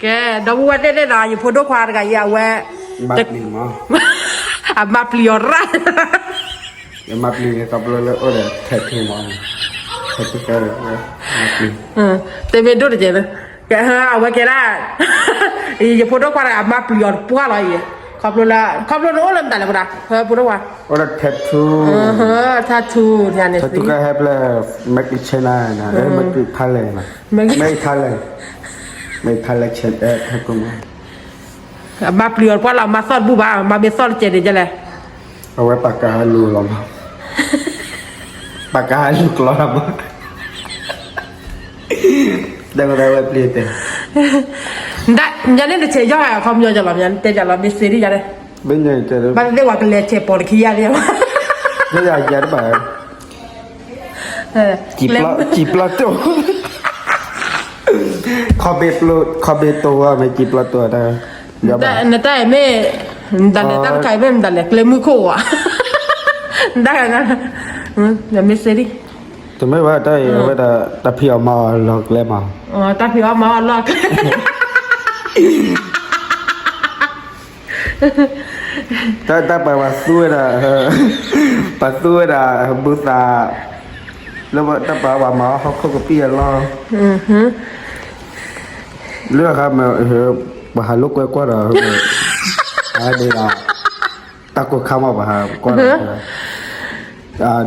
ကဲ, ဒီပုၢ်ဝဲၢ်သ့ၣ်သ့ၣ်နီၤ, ယဖိဒိၣ်ခွါတဂၤအံၤ အဝဲ မၤပျံၤမး, အမၤပျံၤအီၤရၣ်, ယမၤပျံၤန့ၣ် ခီဖျိလၢအိၣ်ဒီး tattoo မး, tattoo မၤပျံၤ, တဲမ့ၢ်ဒိၣ်တကဲးလၢ, အဝဲကဲဒၣ် ယဖိဒိၣ်ခွါတဂၤ အမၤပျံၤအီၤတပှၢ်လီၤအံၤ, ခီဖျိလၢ ခီဖျိနအိၣ်လၢမတၤလဲၣ်ဝဲဒၣ် ဖိဒိၣ်ခွါ, အိၣ်ဒီး tattoo, tattoo န့ၣ် tattoo ကဟဲဖျဲၣ် မ့ၢ်ကဆဲနၤန့ၣ် မ့ၢ်ကထါလဲၣ်, မ့ၢ်ကထါလဲၣ်, မ့ၢ်ကထါလဲၣ် tattoo မး, အမၤပျံၤအီၤတပှၢ်လီၤ, မၤသီၣ်တဘူၣ်ဘၣ်, မၤမ့ၢ်သီၣ်တကဲးန့ၣ်ဒ်လဲၣ်, အဝဲပာ်ကဟးလူၤလီၤမး, ပာ်ကဟးလူၤကျီလီၤမး, တဲဝဲဒၣ်ဝဲပျံၤတဲ, ညါန့ၣ်တဆဲးယီၢ်အခီပညီကလီၤ, တဲပၠးလီၤ မ့ၢ်စ့ဒ်ယါန့ၣ်, ဘၣ်သ့ၣ်သ့ၣ်ဝဲကလဲၤဆဲးပိာ်တခံယါန့ၣ်, ယါယါတဘၣ်, စံးပျီတိၢ်, ခီဘ့တိၢ်ဝဲ မ့ၢ်စံးပျီတိၢ်တၢ်, နတၢ်အဲၣ်မ့ၢ်, နတၢ်လဲၤတၢ်တခါအံၤမ့ၢ်မတၤလဲၣ် ကျဲမုၢ်ခိၣ်ဧါ, နတၢ်, မ့ၢ်စ့ဒ် တမ့ၢ်ဘၣ်တၢ်အံၤ အဝဲဒၣ် တၢ်ဖံးအီၣ်မၤအီၣ်လီၢ်ကျဲမး, တၢ်ဖံးအီၣ်မၤအီၣ်လီၢ်ကျဲ, တၢ်ပှၤပှၤသူဝဲဒၣ်, ပှၤသူဝဲဒၣ် ဘူးသး, လၢတၢ်ပှၤပှၤမၤအီၣ်ဟီၣ်ခိၣ်ကပံၢ်အလီၢ်, လၢအခါမ့ၢ် ပှၤဟးလိာ်ကွဲကွၢ်ဒီး, ဒ်ဒီး, တၢ်ကိၢ်ခါမးပှၤဟးကွၢ်ဒီး,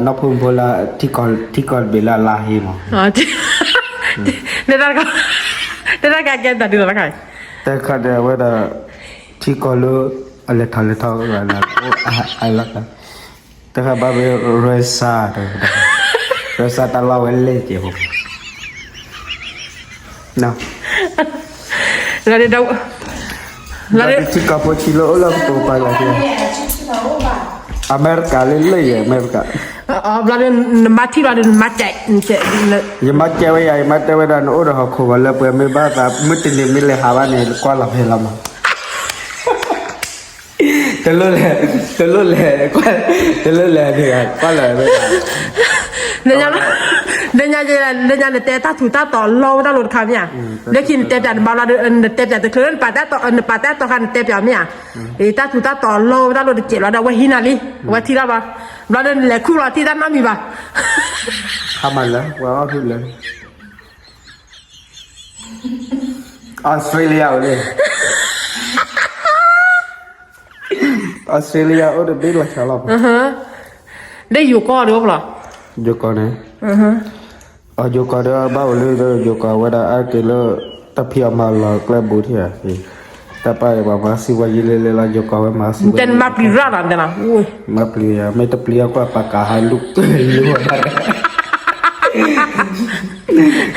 နီၢ်ဖိမုၣ်ဖိလၢ ထံကီၢ်တဘ့ၣ်လၢအလါဟ့မး, တၢ်တခါကဲတၢ်ဒုးလီၤတခါ, တၢ်ခါဒီးအဝဲဒၣ်, ထံကီၢ်လၢ အလဲၤထီၣ်လဲၤထီၣ်, အလီၢ်, တၢ်ခါဘၣ်ဝဲ Russia တၢ်, Russia တၢ်လီၢ်ဝဲလဲၣ်ကဲးဖိ လီၤဒ်, လီၤဒ်ထံကီၢ်ဖိဆံးလၢအိၣ်လၢကပိာ်ပာ်လီၤ, အမဲရကၤလၢလၢယဲ အမဲရကၤ, ဘျီဒ်နမၤထံၣ်ဘျီဒ်နမၤ, ယမၤစဲးဝဲယၤ ယမၤတဲဝဲဒၣ် နအိၣ်ဒီးဟီၣ်ခိၣ်ဂီၤလၢပှဲၤမ့ၢ်ဘၣ်သး မုၢ်တနံၤမ့ၢ်လဲၤဟးဘၣ်န့ၣ် ကွၢ်လီၤဖဲလီၤမး တလိၣ်လဲၤ, တလိၣ်လဲၤ, တလိၣ်လဲၤန့ၣ် ကွၢ်လီၤဝဲ, လၢညါ, လၢညါနတဲတၢ်ထူးတၢ်တီၤလီၤဝဲဒၣ်လိာ်တခါမ့ၢ်ဧါ, လၢခံနတဲပၠးနဘၣ်လီၤ, နတဲပၠးတချုး နပာ်တၢ်တီၤခါနတဲပၠးမ့ၢ်ဧါ, တၢ်ထူးတၢ်တီၤလီၤဝဲဒၣ်လိာ်တစဲးလီၤဒီး အဝဲဟံးနၤလံ, အဝဲထံၣ်တၢ်ဘၣ်, ဘျီဒီးနလဲၤခူၣ်လီၤထံၣ်တၢ်နီတမံၤဘၣ်, ဟါမးလၢ ပှၤအီၣ်ဟုလၢ Australia အိၣ်လံ, Australia အိၣ်တဘ့ၣ်လီၤဆီလီၤ, ဒ်ယိၤကီၢ်ဒီးအိၣ်ဖျီ, ယိၤကီၢ်န့ၣ်, အယိၤကီၢ်ဒီးဘၣ်အိၣ်လၢ ယိၤကီၢ်ဝဲဒၣ်အါတက့ၢ်လၢ တၢ်ဖံးအီၣ်မၤလီၤကျဲဘူးထံၣ်ဧါ, တၢ်ပာ်ဒံးပှၤမၤစံးဝဲယံာ်လံလံလီၤ ယိၤကီၢ်ဝဲမၤစံးဝဲ, နတဲနမၤပျံၤရၣ်လီၤနတဲလီၤ, မၤပျံၤယၤ မ့ၢ်တပျံၤအကွၢ်ပာ်ကးဟးလူၤ,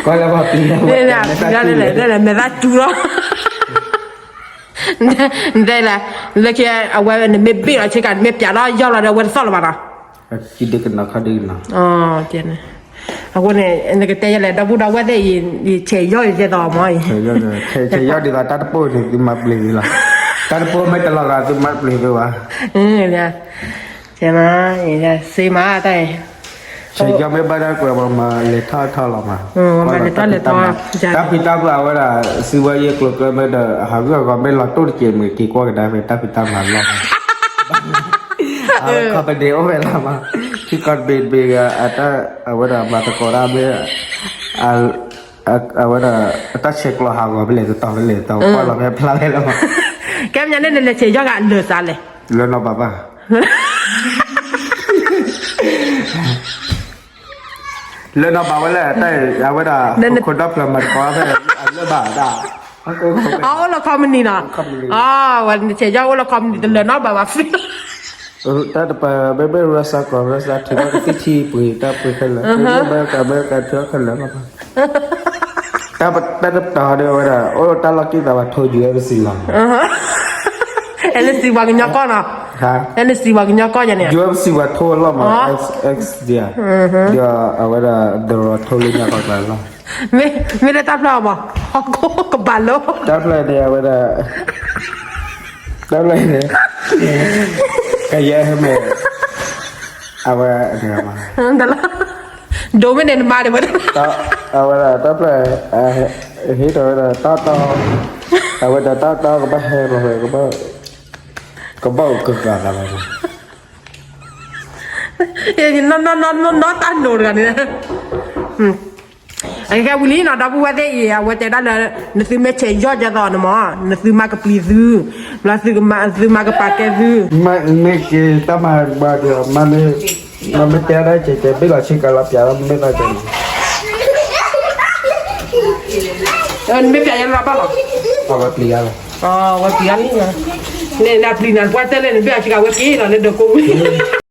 ကွၢ်လၢပှၤပျံၤ, မဲာ်သၣ်စူၤလီၤ, နတဲလၢ, လၢခံအဝဲ နမ့ၢ်ဘ့ၣ်လီၤဆ့ကၤ နမ့ၢ်ပျးလီၤယီၢ်လီၤဒီး အဝဲတသီၣ်လၢၤဘၣ်နီၤ, ဒ်ကနီၤခါဒ်ကနီၤ, အဃိန့ၣ် နကတဲယၤလဲၣ် ဒီပုၢ်ဒီဝဲၢ်သ့ၣ်အံၤ ယဆဲးယီၢ်ယၤကဲသိးမီၤအံၤ, ဆဲးယီၢ်ဒ်သိးတၢ်တပိၢ်န့ၣ် သုမၤပျံၤသုလီၤ, တၢ်တပိၢ်မ့ၢ်တလီၤဂာ် သုမၤပျံၤသုဘၣ်, ဆဲးမၤ, စ့မၤတၢ်အံၤ, ဆဲးယီၢ်မ့ၢ်ဘၣ်တၢ်ကွဲးပှၤမၤလဲၤထီၣ်ထီၣ်လီၤမး, လဲၤထီၣ်လဲၤထီၣ်, တၢ်ဖံးတၢ်မၤအဝဲဒၣ် စံးဝဲယဲကျိၤကျဲမ့ၢ်ဒီး ဟးဂူာ်ဟးဂီၤမ့ၢ်လီၤတိၢ်တက့ၢ်မ့ၢ်က့ၤကွၢ်ကဒါဖဲတၢ်ဖံးတၢ်မၤလီၤ, အဝဲခီပဒ့အိၣ်ဖဲလီၤမး, ထံကီၢ်တဘ့ၣ်တဘ့ၣ်ဂၤ အတၢ်အဝဲဒၣ်မၤသကိးတၢ်မ့ၢ် အဝဲဒၣ် အတၢ်ဆဲးကျိးဟးဂီၤဖဲလဲၣ်တတီၤဖဲလဲၣ်တတီၤ ကွၢ်လီၤဖဲဖျါဖဲလီၤမး, ကဲမညါန့ၣ် နလဲၤဆဲးယီၢ်ဂၤလၢာ်သးလဲၣ်, လၢနီၢ်ဘၣ်ဘၣ် လၢနီၢ်ဘၣ်ဝဲလဲၣ် တၢ်အဝဲဒၣ် ခိၣ်ဒီဖျၢၣ်မၤသကိးဖဲ အလၢဘၣ်ဒၣ်, အအိၣ်လၢ company နီၤ, အဝဲဆဲးယီၢ်အိၣ်လၢ company တလၢနီၢ်ဘၣ်ဘၣ် free တၢ်တပၤ ဘဲဘဲ Russia ကီၢ် Russia ထံၣ်ဘၣ်ကသံၣ်ထံပှ့ၤ တၢ်ပှ့ၤခဲလၢာ် အမဲရကၤ အမဲရကၤထံၣ်ဘၣ်ခဲလၢာ်လီၤ, တၢ်တပၤဒီးဝဲဒၣ် အိၣ်တၢ်လီၢ်ကံၢ်သးဘၣ်ထိ ယူၤအ့ပစံလီၤ, အဲလစံပှၤကညီကီၢ်နီၤ, အဲလစံပှၤကညီကီၢ်ယၤန့ၣ် ယူၤအ့ပစံပှၤထိလီၤမး, X ဒီး အဝဲဒၣ် ဒရီထိလၢညါကီၢ်ကျါလီၤ, မ့ၢ်လၢတၢ်ဖျါအီၤမး ဟီၣ်ခိၣ်ကဘၣ်လီၤ, တၢ်ဖျါန့ၣ် အဝဲဒၣ် တၢ်ဖျါန့ၣ် ကယဲၢ်ဟဲမဲာ် အဝဲန့ၣ်မး ဒိမ့ၢ်န့ၣ်နမါန့ၣ်ဝဲ အဝဲဒၣ်တၢ်ဖျါ ဟ့ၣ်ထီၣ်ဝဲဒၣ်တၢ်တီ အဝဲတၢ်တၢ်ကဘၣ်ဟဲလီၤဝဲ ကဘၣ်အိၣ်ကဂၤဂၤလီၤ. နီၢ်နီၢ်နီၢ်နီၢ်တၢ်နိးတဂၤန့ၣ်, အကဲဝံၤလံနီၤ ဒီပုၢ်ဝဲၢ်သ့ၣ်အံၤ အဝဲတဲဒၣ်လၢ နသုမ့ၢ်ဆဲးယီၢ်ကဲသိးန့ၣ်မး နသုမၤကပျံၤသု, ဘျီသုမၤကပာ်ကဲသု, မ့ၢ်က့ၤတၢ်မၤဘၣ်ဒီး မ့ၢ်တဲဒၣ်ကဲကဲ ဘ့ၣ်လီၤဆ့ကၤလီၤပျးလီၤ မ့ၢ်သးကဲန့ၣ် နမ့ၢ်ပျးယဲလၢဘၣ်လီၤ, အဝဲပျံၤယါလီၤ, အဝဲပျံၤယါလံ, နပျံၤနၤပှၢ်တဲလဲၣ် နဘ့ၣ်အဆ့ကၤဝဲက့ၤလီၤလၢဒၢးကိးဝံၤ